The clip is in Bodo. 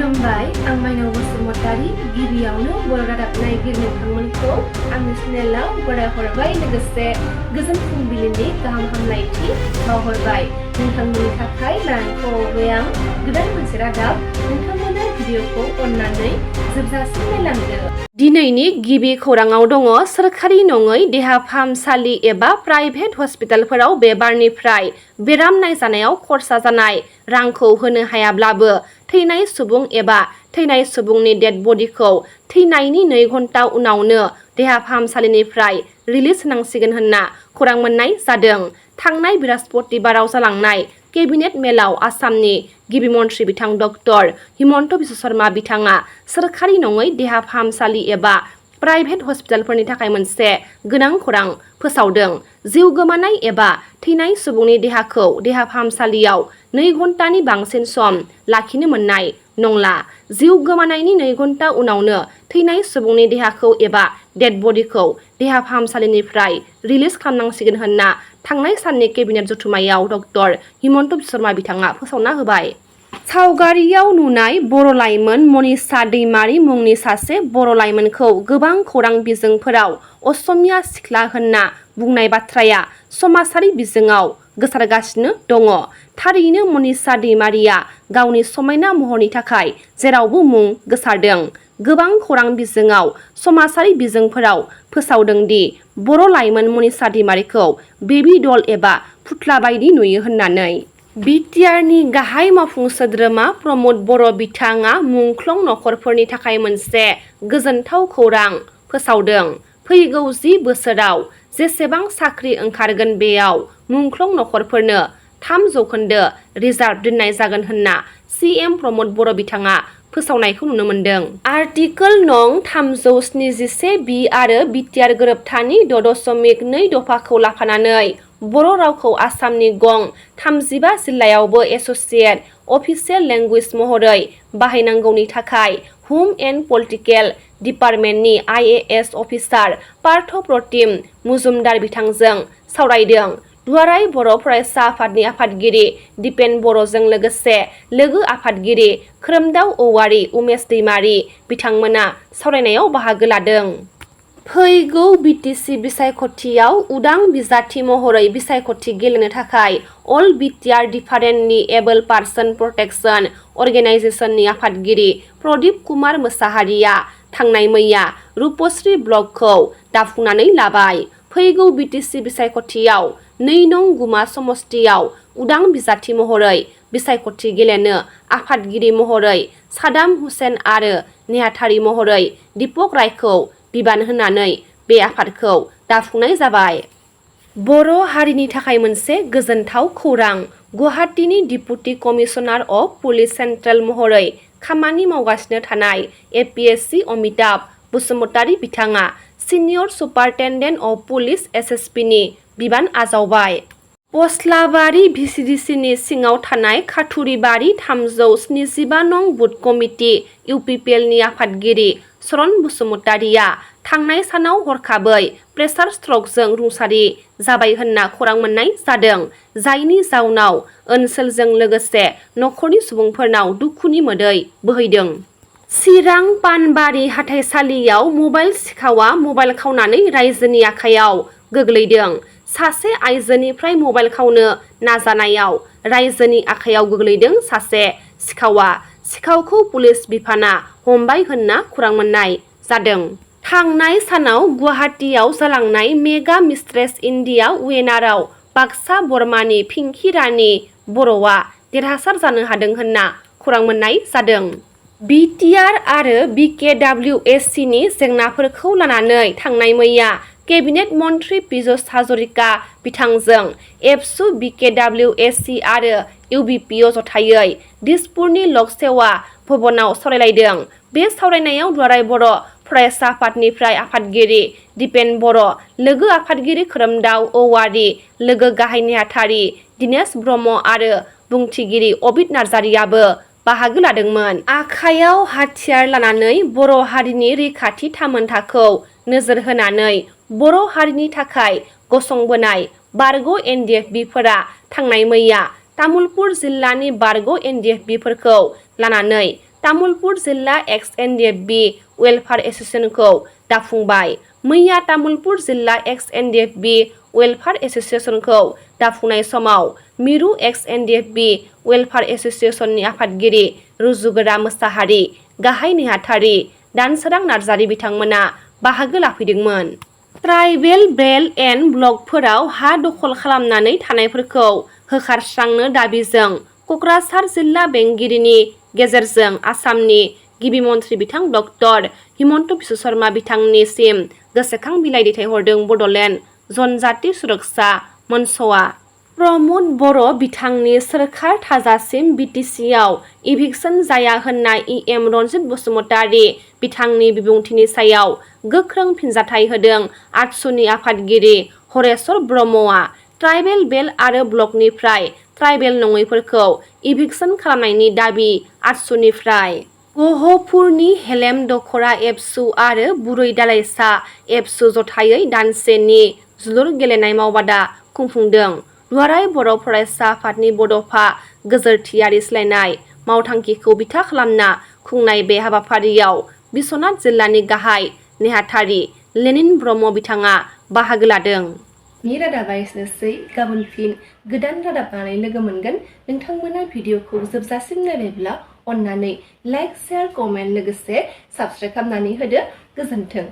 खुलुमबाय आं माइनाव बसुमतारी गिबियावनो बर' रादाब नायगिरि नोंथांमोनखौ आंनि चेनेलाव बरायहरबाय लोगोसे गोजोन फुंबिलिनि गाहाम हामलायथि बावहरबाय नोंथांमोननि थाखाय लानानै फैबाय आं गोदान मोनसे रादाब नोंथांमोना भिडिअखौ अननानै जोबजासिम नायलांदो। दिनैनि गिबि खौराङाव दङ सोरखारि नङै देहा फाहामसालि एबा प्राइभेट हस्पिटालफोराव बे बारनिफ्राय बेराम नायजानायाव खरसा जानाय रांखौ होनो हायाब्लाबो थैनाय सुबुं एबा थैनाय सुबुंनि डेड बडिखौ थैनायनि 2 घन्टा उनावनो देहा फाहामसालिनिफ्राय रिलिज होनांसिगोन होनना खौरां मोननाय जादों। थांनाय बृहस्पतिबाराव जालांनाय केबिनेट मेलाव आसामनि गिबि मन्थ्रि बिथां डक्टर हिमन्त बिश्व शर्मा बिथाङा सोरखारि नङै देहा फाहामसालि एबा प्राइभेट हस्पिटालफोरनि थाखाय मोनसे गोनां खौरां फोसावदों। जिउ गोमानाय एबा थैनाय सुबुंनि देहाखौ देहा फाहामसालियाव 2 घन्टानि बांसिन सम लाखिनो मोननाय नंला। जिउ गोमानायनि 2 घन्टा उनावनो थैनाय सुबुंनि देहाखौ एबा डेड बडिखौ देहा फाहामसालिनिफ्राय रिलिज खालामनांसिगोन होनना थांनाय साननि केबिनेट जथुम्मायाव डक्टर हिमन्त बिश्व शर्मा बिथाङा फोसावना होबाय। सावगारियाव नुनाय बर' लाइमोन मनीषा दैमारी मुंनि सासे बर' लाइमोनखौ गोबां खौरां बिजोंफोराव असमिया सिख्ला होनना बुंनाय बाथ्राया समाजारि बिजोङाव गोसारगासिनो दङ। थारैनो मनीषा दैमारीया गावनि समायना महरनि थाखाय जेरावबो मुं गोसारदों। गोबां खौरां बिजोङाव समाजारि बिजोंफोराव फोसावदों दि बर' लाइमोन मनीषा दैमारीखौ बेबी डल एबा फुथ्ला बायदि नुयो होननानै। बिटिआरनि गाहाय मावफुं सोद्रोमा प्रमद बर' बिथाङा मुंख्लं नखरफोरनि थाखाय मोनसे गोजोनथाव खौरां फोसावदों। फैगौ 10 बोसोराव जेसेबां साख्रि ओंखारगोन बेयाव मुंख्लं नखरफोरनो 3% रिजार्भ दोननाय जागोन होनना सीएम प्रमद बर' बिथाङा फोसावनायखौ नुनो मोनदों। आर्टिकोल नं 371 बि आरो बिटिआर गोरोबथानि 6.2 दफाखौ लाफानानै बर' रावखौ आसामनि गं 35 जिल्लायावबो एस'सियेट अफिसियेल लेंगुवेज महरै बाहायनांगौनि थाखाय हम एन्ड पलिटिकेल डिपार्टमेन्टनि IAS अफिसार पार्थ प्रतिम मुजुमदार बिथांजों सावरायदों। दुलाराय बर' फरायसा आफादनि आफादगिरि दिपेन बर'जों लोगोसे लोगो आफादगिरि खोरोमदाव औवारी उमेश दैमारी बिथांमोना सावरायनायाव बाहागो लादों। फैगौ बिटिसि बिसायख'थियाव उदां बिजाथि महरै बिसायख'थि गेलेनो थाखाय अल बिटिआर डिफारेन्टनि एबल पार्सन प्रटेक्शन अर्गेनाइजेशननि आफादगिरि प्रदीप कुमार मोसाहारिया थांनाय मैया रूपश्री ब्लकखौ दाफुंनानै लाबाय। फैगौ बिटिसि बिसायख'थियाव 2 नं गुमा समस्तियाव उदां बिजाथि महरै बिसायख'थि गेलेनो आफादगिरि महरै सादाम हुसेन आरो नेहाथारि महरै दीपक रायखौ बिबान होनानै बे आफादखौ दाफुंनाय जाबाय। बर' हारिनि थाखाय मोनसे गोजोनथाव खौरां। गुवाहाटीनि deputy commissioner of police central महरै खामानि मावगासिनो थानाय APSC अमिताभ बसुमतारी बिथाङा सिनियर सुपारिनटेन्डेन्ट अफ पुलिस SSPनि बिबान आजावबाय। पस्लाबारि VCDCनि सिङाव थानाय खाथुरिबारि 375 नं बुथ कमिटि UPPLनि आफादगिरि चरण बसुमतारीया थांनाय सानाव हरखाबै प्रेसार स्ट्रकजों रुंसारि जाबाय होनना खौरां मोननाय जादों। जायनि जाउनाव ओनसोलजों लोगोसे नखरनि सुबुंफोरनाव दुखुनि मोदै बोहैदों। चिरां पानबारि हाथाइसालियाव मबाइल सिखावआ मबाइल खावनानै रायजोनि आखायाव गोग्लैदों। सासे आइजोनिफ्राय मबाइल खावनो नाजानायाव रायजोनि आखायाव गोग्लैदों सासे सिखावआ। सिखावखौ पुलिस बिफाना हमबाय होनना खौरां मोननाय जादों। थांनाय सानाव गुवाहाटीयाव जालांनाय मेगा मिस्ट्रेस इन्डिया उइनाराव बाक्सा बर्मानि पिंकी रानी बर'आ देरहासार जानो हादों होनना खौरां मोननाय जादों। बिटिआर आरो BKWSCनि जेंनाफोरखौ लानानै थांनाय मैया केबिनेट मन्थ्रि पीयूष हाजरिका बिथांजों एबसु BKWSC आरो UBPO जथायै दिसपुरनि लक सेवा भवनाव सावरायलायदों। बे सावरायनायाव दुलाराय बर' फरायसा आफादनिफ्राय आफादगिरि दिपेन बर', लोगो आफादगिरि खोरोमदाव औवारी, लोगो गाहाय नेहाथारि दिनेश ब्रह्म आरो बुंथिगिरि अबित नार्जारियाबो बाहागो लादोंमोन। आखायाव हाथियार लानानै बर' हारिनि रैखाथि थामोनथाखौ नोजोर होनानै बर' हारिनि थाखाय गसंबोनाय बारग' NDFBफोरा थांनाय मैया तामुलपुर जिल्लानि बारग' NDFBफोरखौ लानानै तामुलपुर जिल्ला XNDF-B वेलफेयार एसोसिएशनखौ दाफुंबाय। मैया तामुलपुर जिल्ला XNDF-B वेलफेयार एसोसिएशनखौ दाफुंनाय समाव मिरु XNDF-B वेलफेयार एसोसिएशननि आफादगिरि रुजुगोरा मोसाहारि, गाहाय नेहाथारि दानसोरां नार्जारि बिथांमोना बाहागो लाफैदोंमोन। ट्राइबेल बेल्ट एन्ड ब्लकफोराव हा दखल खालामनानै थानायफोरखौ होखारस्रांनो दाबिजों क'क्राझार जिल्ला बेंगिरिनि गेजेरजों आसामनि गिबि मन्थ्रि बिथां डक्टर हिमन्त बिश्व शर्मा बिथांनिसिम गोसोखां बिलाइ दैथायहरदों बड'लेण्ड जनजाति सुरक्षा मन्चआ। प्रमद बर' बिथांनि सोरखार थाजासिम BTC-आव इभिक्सन जाया होननाय EM रन्जित बसुमतारी बिथांनि बिबुंथिनि सायाव गोख्रों फिनजाथाइ होदों आटसुनि आफादगिरि हरेश्वर ब्रह्मआ। ट्राइबेल बेल्ट आरो ब्लकनिफ्राय ट्राइबेल नङैफोरखौ इभिक्सन खालामनायनि दाबि आटसुनिफ्राय। गहपुरनि हेलेम दखरा एबसु आरो बुरै दालाइसा एबसु जथायै दानसेनि जोलुर गेलेनाय मावबादा खुंफुंदों। दुलाराय बर' फरायसा आफादनि बड'फा गोजोरथियारि सोलायनाय मावथांखिखौ बिथा खालामना खुंनाय बे हाबाफारियाव बिश्वनाथ जिल्लानि गाहाय नेहाथारि लेनिन ब्रह्म बिथाङा बाहागो लादों। नि रादाबा एसेनोसै। गाबोन फिन गोदान रादाब लानानै लोगो मोनगोन। नोंथांमोना भिडिअखौ जोबजासिम नायबायब्ला अन्नानै लाइक, शेयार, कमेन्ट लोगोसे साबस्क्राइब खालामनानै होदो। गोजोन्थों।